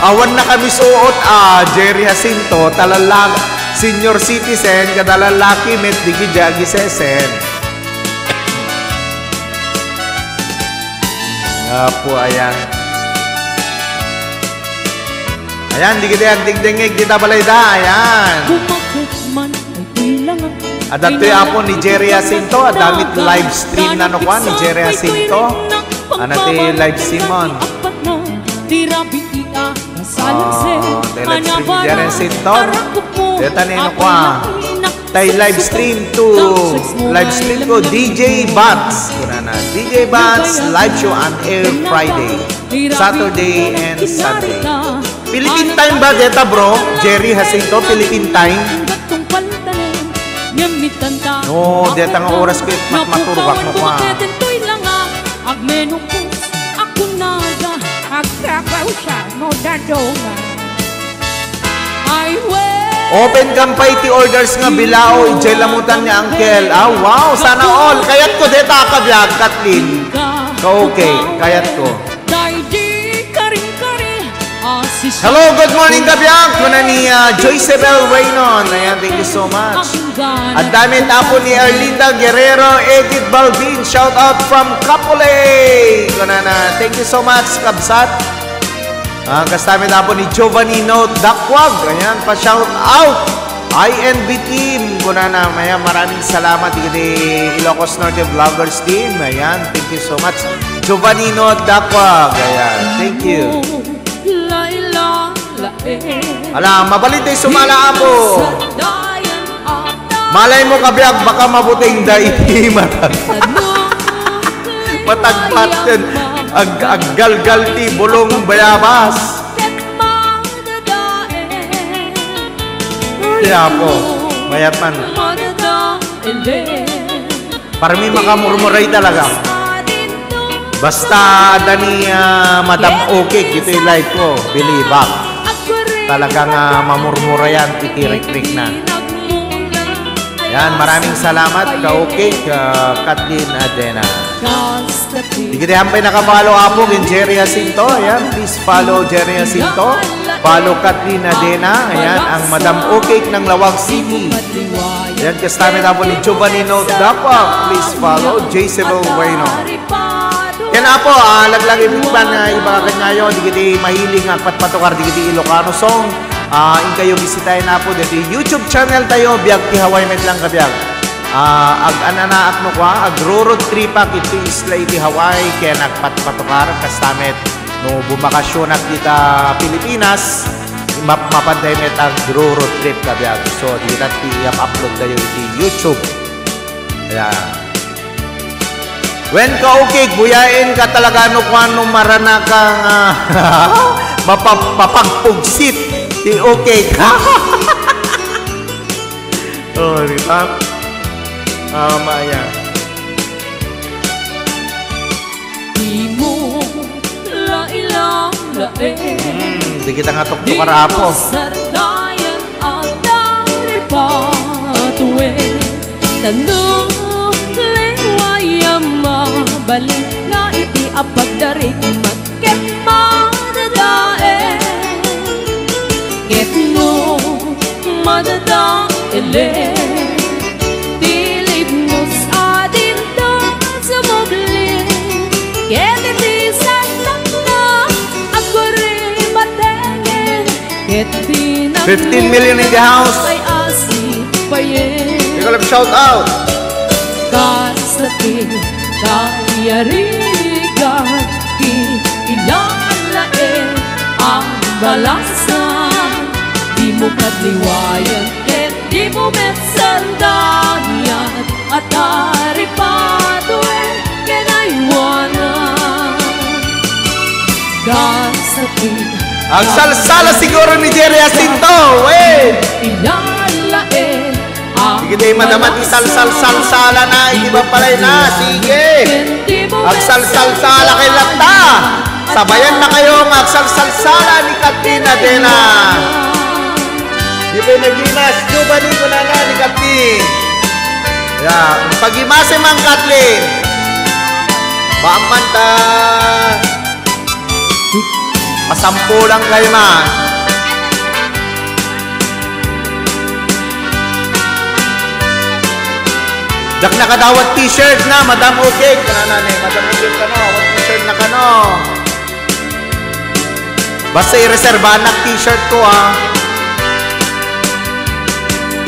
Awan nakamisuot, ah, Jerry Jacinto, talala-, senior citizen, kada lalaki, met, digi, jagi, sesen. Apo, ayan. Ayan, dagiti agdingdingngeg dita balayda. Ayan. Adda toy apo ni Jerry Jacinto. Adda met live stream na no kua ni Jerry Jacinto. Ana ti live stream mon? Ah, ti live stream ni Jerry Jacinto. Deta ni no kua. Tay live stream to, live stream ko, D J Bats. Kunana, D J Bats live show on air Friday, Saturday, and Sunday. Philippine time ba deta, bro? Jerry Jacinto, Philippine time? No, deta nga oras ko, mat-, maturog ako, ah. Agmenukos, akunada, agkabaw siya, no dadonga. Ay, we! Open kan pay ti orders nga bilao, idiay lamutan ni Uncle. Ah, wow, sana all. Kayatko deta, kabiag, Kathleen. Ka-okay, kayatko. Hello, good morning, kabiag. Kuna ni, ah, Joycebel Raynon. Ayan, thank you so much. Adda met apo ni Erlinda Guerrero, Edith Balvin. Shout out from Kapolei. Kunana, thank you so much, kabsat. Ah, kasta met apo ni Giovanni Note Dakwag. Ayan, pa-shout out. I N B team. Kunana, ayan, maraming salamat. Digiti Ilocos Norte Vloggers team. Ayan, thank you so much. Giovanni Note Dakwag. Ayan, thank you. Ala, mabalin tayo sumala, apo. Malay mo, kabiag, baka mabuteng da iti matag-, matagpat yan. Ag-, aggalgal ti bulong bayabas. Kaya po, mayat man. Parmi makamurmuray talaga. Basta adda ni, ah, Madam Okik, ito'y live ko, bilibak. Talagang, ah, mamurmurayan, tikirikrik na. Yan, maraming salamat, ka-Okik, ah, Kathleen Adena. Digiti hampay naka-follow, apo, ken Jerry Jacinto. Ayan, please follow Jerry Jacinto. Follow Kathleen Adena. Ayan, ang Madam Okik ng Laoag City. Ayan, kasta met apo ni Giovanni Note Dakwag. Please follow Jezebel Bueno. Yan, apo, ah, laglagi met man, ah, ibaga kaniayo, digiti mahilig nga agpatpatukar digiti Ilocano song. Ah, inkayo bisitaen, apo, dagiti YouTube channel tayo, Biag ti Hawaii met lang, kabiag. Ah, ag-ananaak no kua, agro-road tripak iti isla iti Hawaii, ken agpatpatukar, kasta met no bumakasionak dita Pilipinas, map-, mapanday met agro-road trip, kabiag. So, dita ti i-upload tayo iti YouTube. Ayan. Wen ka, Okik, buyaen ka talaga no kuan no marana ka nga mapag-, mapagpugsit ti Okik. Oh, di ba? Tama yan. Dimo la ilalae. Hmm, di kita nga tuktukar, apo. Dimo sardayan a daripatue. Tano liway a mabalik nga iti apagdarik ket madadael. Ket no madadaelen, ti libnos a dinto sumubli. Ket iti sandakna agkuri batengen. Ket di nagmula. Fifteen million in the house. Ay asi payen. Ikaw lang shout out. Kas ti kayarigan ti ilalae a balasan, dimo kadliwayan ket dimo met sardayan a taripatuen ken aywanan. Kas ti Agsalsala siguro ni Jerry Jacinto, eh. Ilalae. Sige, di madama ti salsal-salsala na, iti bapalay na. Sige. Agsalsal-sala kay latta. Sabayan na kayo nga agsalsal-sala ni Kathleen Adena. Di pa yung nagimas, Giovanni, kunana ni Kathleen. Ya, pagimase man, Kathleen. Baan man ta Pasampulan kayo man. Dak nakadawat t-shirt na, Madam Ugig. Kanana ni, Madam Ugig, kano? What t-shirt na kano? Basta ireserbahan na t-shirt ko, ha.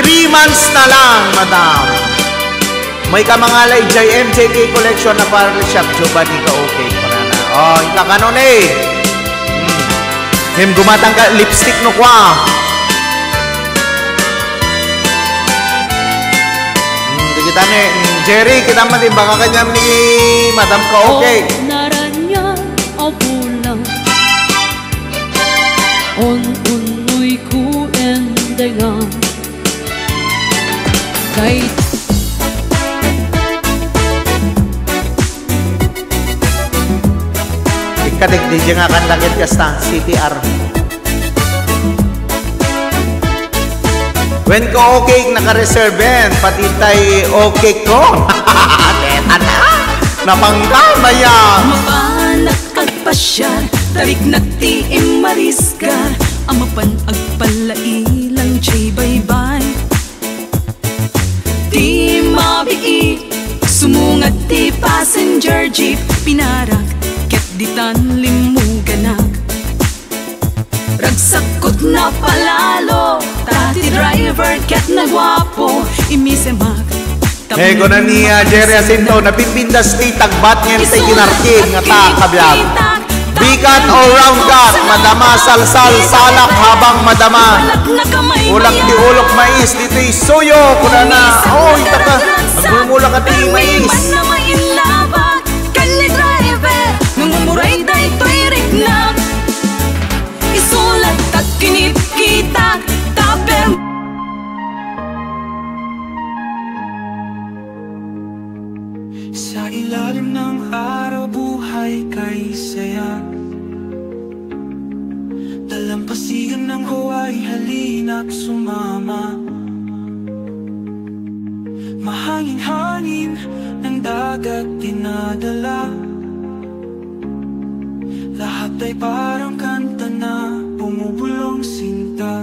Three months na lang, Madam. May kamangala idiay M J K Collection na parlor shop, Giovanni ka okay, kunana. Oh, ika kano ni? Hmm. Ngem gumatang ka, lipstick no kwa. Hmm, di kita ni, hmm, Jerry, kita man din, baka kanyam ni Madam ka okay. Oh, naranyan, oh, bulang. On, unoy ko, endengan. Kay Ikka dagiti nga kanta ket kasta, C T R. Wen ko okay, naka-reserve en, pati tay okay ko. Teta na. Napangka, maya. Mapanak agpasyar, tariknak ti immarisgar, a mapan agpalailang jay baybay. Ti mabiit, sumungad ti passenger jeep, pinarak ket ditan limmuganak. Ragsakkot napalalo, ta ti driver ket naguapo, imisemak. Hey, kuna ni, ah, Jerry Jacinto, napimpintas ti tagbat ngem tay kinarking nga ta, kabiag. Bigat all round cut, madama, salsal, salak habang madama. Ulak ti ulok mais, ditoy suyo, kunana, oy, taka, agmumula ka ti mais. Ken ni driver, nangumuray daytoy riknak. Isulat ta kinitkitak, ta per- Sa ilalim ng araw, buhay kay saya. Dalampasigan ng Hawaii, halina't sumama. Mahangin-hangin ng dagat dinadala. Lahat ay parang kanta na bumubulong sinta.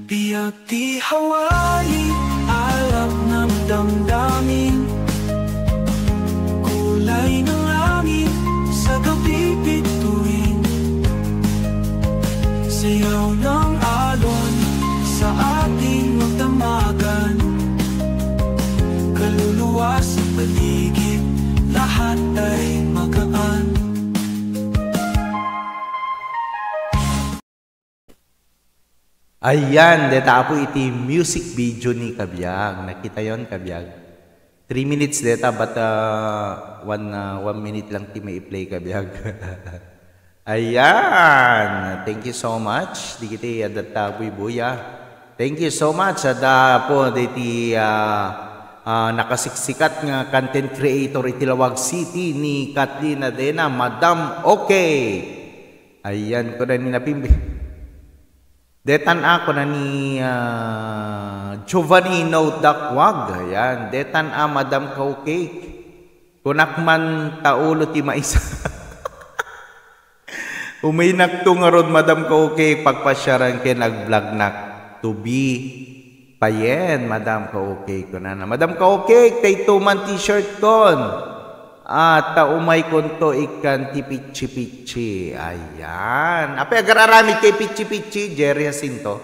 Biag ti Hawaii, alak ng damdamin. Kulay ng langit sa gabi bituin. Sayaw ng alon sa ating magdamagan. Kaluluwa sa paligid, lahat ay magaan. Ayan, deta apo iti music video ni kabiag. Nakitayon, kabiag. Three minutes deta, but, uh, one, uh, one minute lang ti mai-play, kabiag. Ayan. Thank you so much. Digiti, uh, detta buybuya. Thank you so much. Adda apo diti, uh, uh, nakasiksikat nga content creator iti Laoag City ni Kathleen Adena, Madam Okay. Ayan, kuna ni napimbi. Detan a, kuna ni, ah, Giovanni Note Dakwag. Ayan, detan a, Madam Kaukik. Kunak man ta ulo ti mais. Umaynakto ngarud, Madam Kaukik, pagpasiaran ken agblognak. To be payen, Madam Kaukik, kunana. Madam Kaukik, tay tuman t-shirt kon. Ah, ta umaykonto ikkan ti pitsi-pitsi. Ayan. Apay agar-aramid kay pitsi-pitsi, Jerry Jacinto?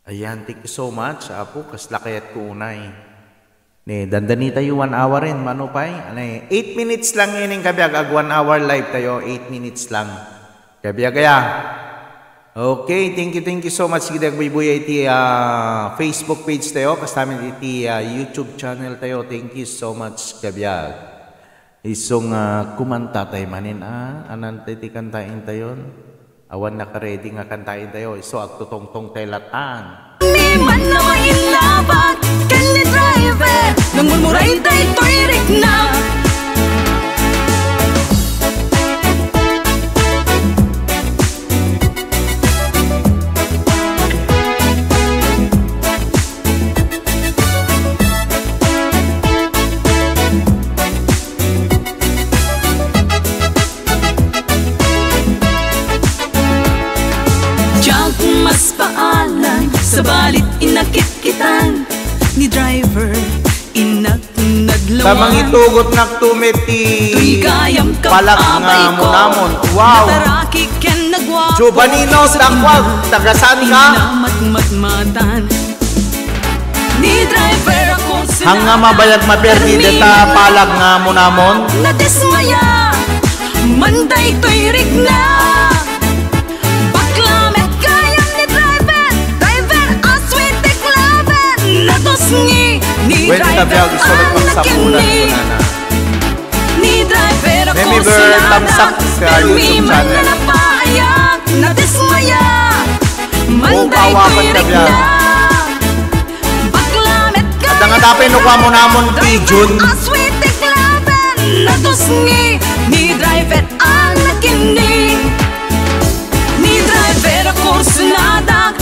Ayan, thank you so much, Apo. Kasla kayatko unay. Ne, dandanitayo one hour in, mano pay? Anay, eight minutes lang inin kabiag, ag one hour live tayo, eight minutes lang. Kabiag aya. Okay, thank you, thank you so much. Sige, agbuybuya iti, ah, Facebook page tayo, kastamin iti, ah, YouTube channel tayo. Thank you so much, kabiag. Isu nga kumanta tayo manin, ah, anan tayo ti kantaen tayon? Awan naka-ready nga kantaen tayo. Isu agtutungtong tayo latan. Ni man na mailabak, ken ni driver, nangmurmuray daytoy rikna. Diak maspaalan, sabalit inakitkitan ni driver, inak nadlawan. Ta mangitugotnak tumeti. Tuy gayam palag nga munamon. Wow. Nataraki ken nagwapo. Giovanni Note Dakwag, taga saan ka? Inamatmatmatan. Ni driver ako sina. Hanga mabayag maperdi deta palag nga munamon. Nadismaya man daytoy rikna. Bakla met gayam ni driver, driver, aswitik laben. Nadusngi ni driver a nakinni. Ni driver ako sinada, permi man nga napaayag, nadismaya man daytoy rikna. Bakla met gayam. Adda nga tapay no kua munamon ti Jun. Aswitik laben, nadusngi ni driver a nakinni. Ni driver a kursunada,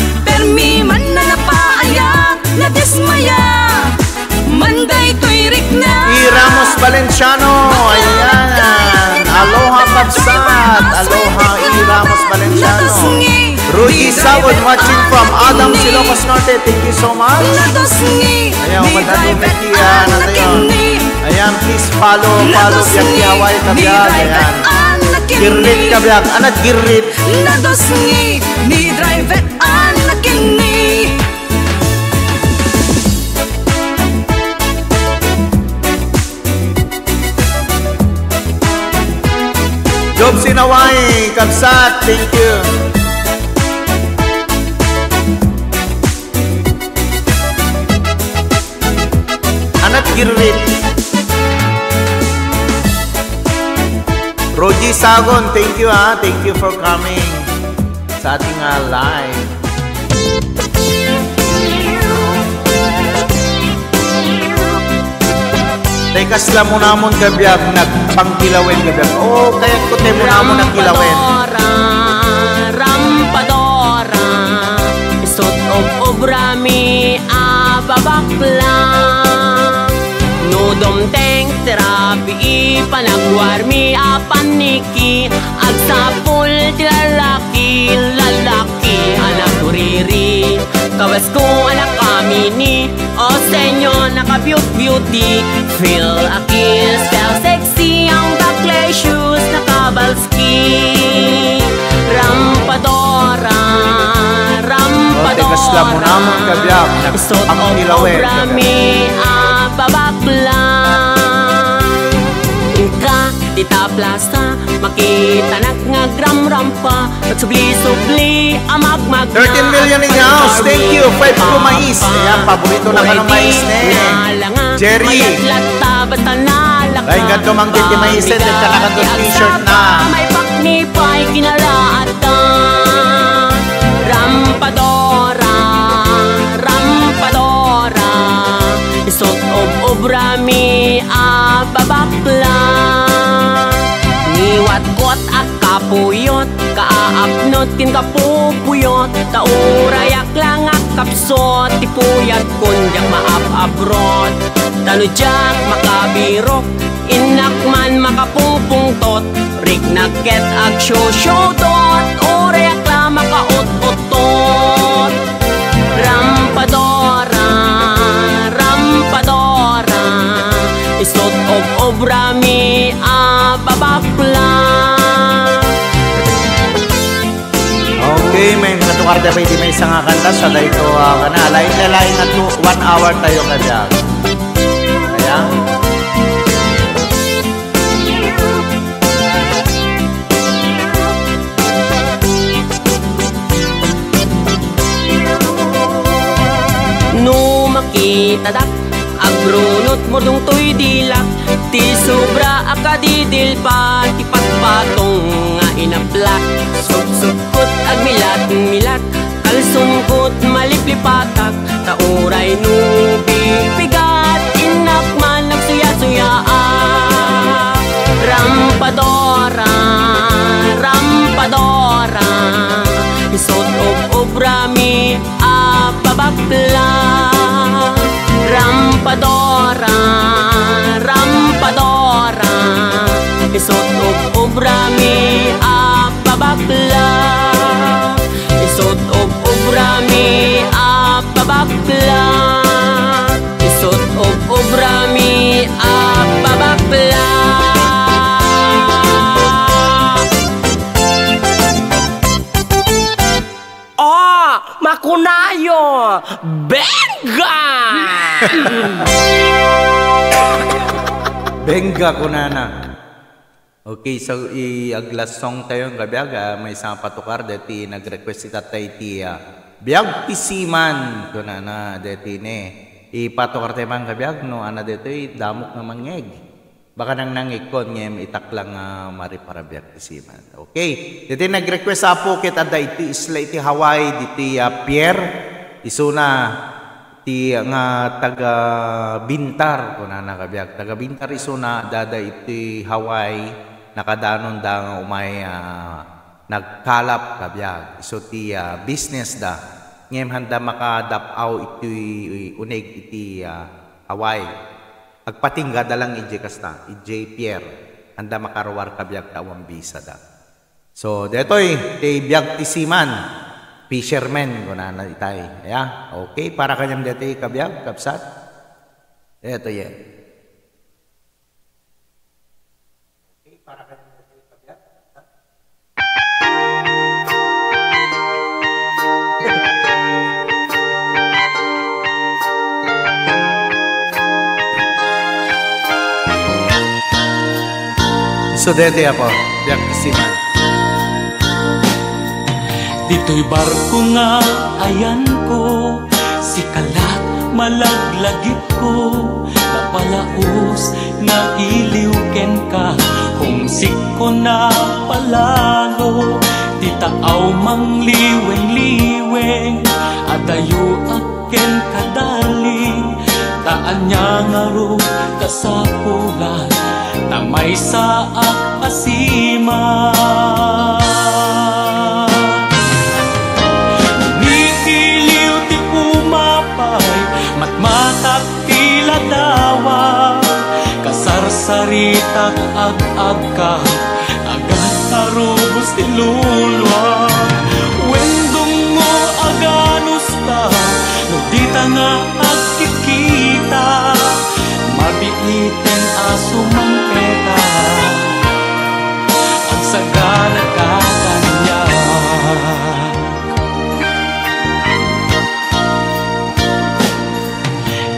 Chano, ayan. Aloha, Kabsat. Aloha, E. Ramos Valenciano. Rudy Sabon, watching from Adams, Ilocos Norte. Thank you so much. Ayan, madami, Mickey, ah, ano to yun? Ayan, please follow, follow, Biag ti Hawaii, kabiag. Ayan. Girit, kabiag. Anat girit. Nadasngi ni driver anakini. Job Sinaway, Kabsat, thank you. Anat Girrit. Rogie Sagon, thank you, ha. Thank you for coming sa ating, ah, live. Tay, kasla mo namon kabiag, nagpangkilawen kabiag. Oo, kayat ko tay mo namon nagkilawen. Rampadora, rampadora, isut' ob-obra mi a babakla. No dumteng ti rabii, panagwarmi a paniki, agsapul ti lalaki, lalaki a naguriri. Kabasko a nakamini, oh Señor, nakabiut-biuti. Feel a kiss, feel sexy, ang baklay shoes, nakabalski. Rampadora, oh, te, kasla mo namon kabiag, isut' ob-obra mi a babakla. Inka, dita plasa, makitanak nga agramrampa, magsubli-subli a magmagna. Thirteen million in the house. Thank you. Five ko mais. Ayan, paborito na ka ng mais, ne. Jerry. Lain ka tumangkit ti mais, eh, dagta na ka to t-shirt na. May pakni pa'y kinalaatan. Rampadora, rampadora, isut' ob-obra mi a babakla. Ngiwatkot a kapuyot, kaapnot ken kapupuyot, ta urayak la nga kapsot ti puyatkon, diak maap-abrot. Ta no diak makabirok, innak man makapungpungtot, riknak ket agsiosyotot, urayak la makaut-uttot. Rampadora, rampadora, isut' ob-obra mi a babakla. Okay, may mga tukar tayo pa iti maysa nga kanta sa dayto, ah, kana, lain-lain nga to, one hour tayo kada. Kaya? No makitadak, agrunot mo dungtoy dilak, ti sobra a kadidilpa, ti patpatong nga inaplak, suksukot, agmilat-milat, kalsungkot, maliplipatak, ta uray no pipigat, innak man nagsuyasuyaak. Rampadora, rampadora, isut' ob-obra mi a babakla. Rampadora, rampadora, isut' ob-obra mi a babakla. Isut' ob-obra mi a babakla. Isut' ob-obra mi a babakla. Oh, makunayo! Benga! Benga, kunana. Okay, so i-, ag-last song tayo, kabiag, ah, maysa nga patukar, deti nag-request ita tayo iti, ah, Biag ti Siman, kunana, deti ne. Ipatukar tayo man, kabiag, no, ana deti, damok nga mangngeg. Baka nang nangikon ngem itak lang nga mari para Biag ti Siman. Okay. Diti nag-request, apo, ket adda iti isla iti Hawaii, diti, ah, Pierre. Isuna ti nga taga Bintar, kunana kabiag. Taga Bintar isuna, adda iti Hawaii, nakadanonda nga umay, ah, nagkalap kabiag. Isu ti, ah, business da. Ngem handa makadap-aw iti uneg iti, ah, Hawaii. Agpatingga da lang idiay kasta, idiay pier. Anda makaruar kabiag ta awan bisada. So, detoy, ti biag ti seaman, fisherman, kunana itay. Aya, okay, para kaniam detoy kabiag, kabsat. Detoy, eh. So, deti, apo, biag ti seaman. Ditoy barko nga ayanko, sikalat malaglagipko, napalaus nga iliw kenka, homesickko napalalo, ti taaw mangliwengliweng, adayo a kenka, darling, ta ania ngarud kasapulan, ta maysaak a seaman. Nitiliw ti umapay, matmatak ti ladawa, kasarsaritak ag-agka, agat a rubos ti luluam. Wen dungngo a ganusta, no dita nga agkikita, mabiiten a sumangpeta, agsagana ka kaniak.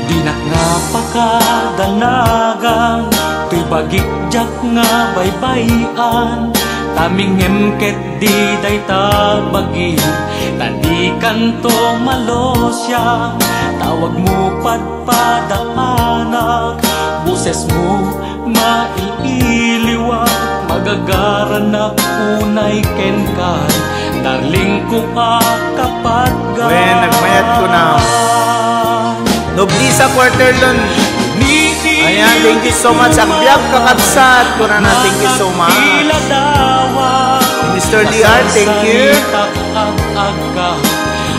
Dinak nga pakadanagan, toy bagik diak nga baybay-an, ta mingngem ketdi dayta bagi, ta dikanto malusiang, tawagmo padpadaanak, bosesmo maiiliwak, magagaranak unay kenka, darlingko a kapatgan. Wen, nagmayat ko na. Noblisa Quarterlon. Ayan, thank you so much. Agbiag, kakabsat. Kunana, thank you so much. Mister D R, thank you.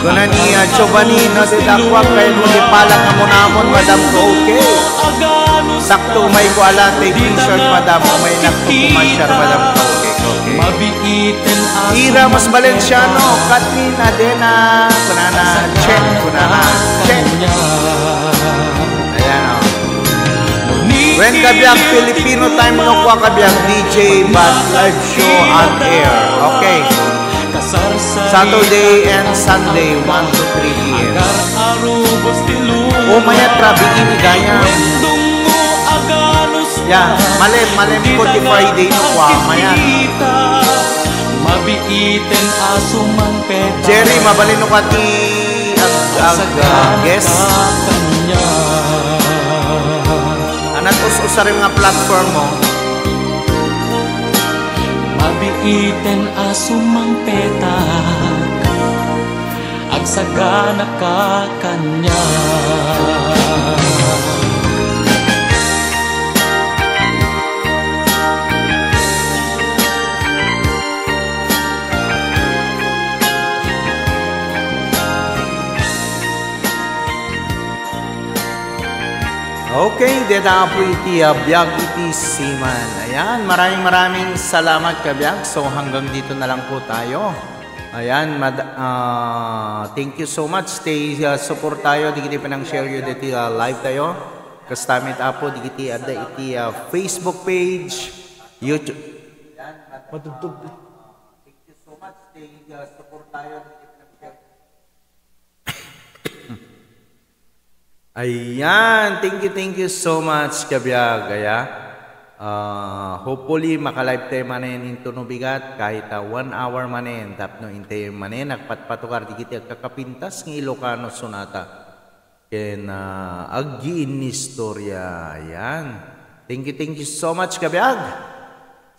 Kuna ni, ah, Giovanni, no, ti dakuak, kayatmo ti palak nga munamon, Madam Ka, okay. Sakto, umayko ala, ti T-shirt, Madam. Umaynak ti kumasyar, Madam Ka, okay, okay. Ira Mas Valenciano, Kathleen Adena, kunana, check, kunana, check. Ayan, oh. Wen, kabiag, Filipino time no kua, kabiag, D J, but live show on air. Okay. Saturday and Sunday, one to three P M. O, mayat, rabii ni gayam. Ya, malem, malemko ti Friday no kua, mayat. Mabiiten a sumangpet. Jerry, mabalin no kua ti ag-, ag-, ah, guest? Anat us-usarem nga platform mo? Mabiiten a sumangpetak, agsagana ka kaniak. Okay, deta apo iti, ah, biag iti seaman. Ayan, maraming, maraming salamat, kabiag. So, hanggang dito na lang po tayo. Ayan, mad-, ah, thank you so much. Stay, ah, support tayo. Digiti panang-share yo diti, ah, live tayo. Kasta met apo, digiti adda iti, ah, Facebook page, YouTube. Matugtog. Ayan, thank you, thank you so much, kabiag. Aya, ah, hopefully, makalive tayo manen into no bigat, kahit, ah, one hour manen, tapno intay manen, agpatpatugar, digiti agkakapintas nga Ilocano Sonata. Ken, ah, aggiinnistorya. Ayan. Thank you, thank you so much, kabiag.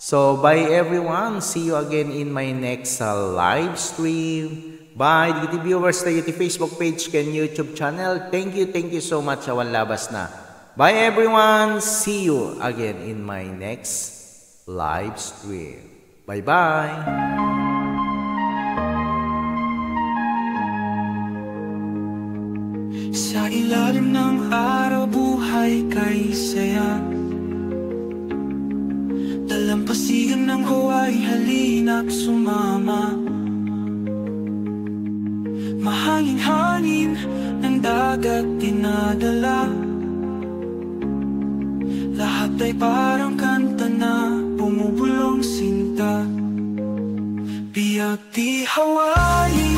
So, bye everyone. See you again in my next, uh, live stream. Bye, digiti viewers tayo iti Facebook page ken YouTube channel. Thank you, thank you so much. Awan labasna. Bye everyone. See you again in my next live stream. Bye-bye. Sa ilalim ng araw, buhay ay kaysaya. Dalampasigan ng Hawaii, halinak sumama. Mahangin-hangin ng dagat dinadala. Lahat ay parang kanta na bumubulong sinta. Biag ti Hawaii,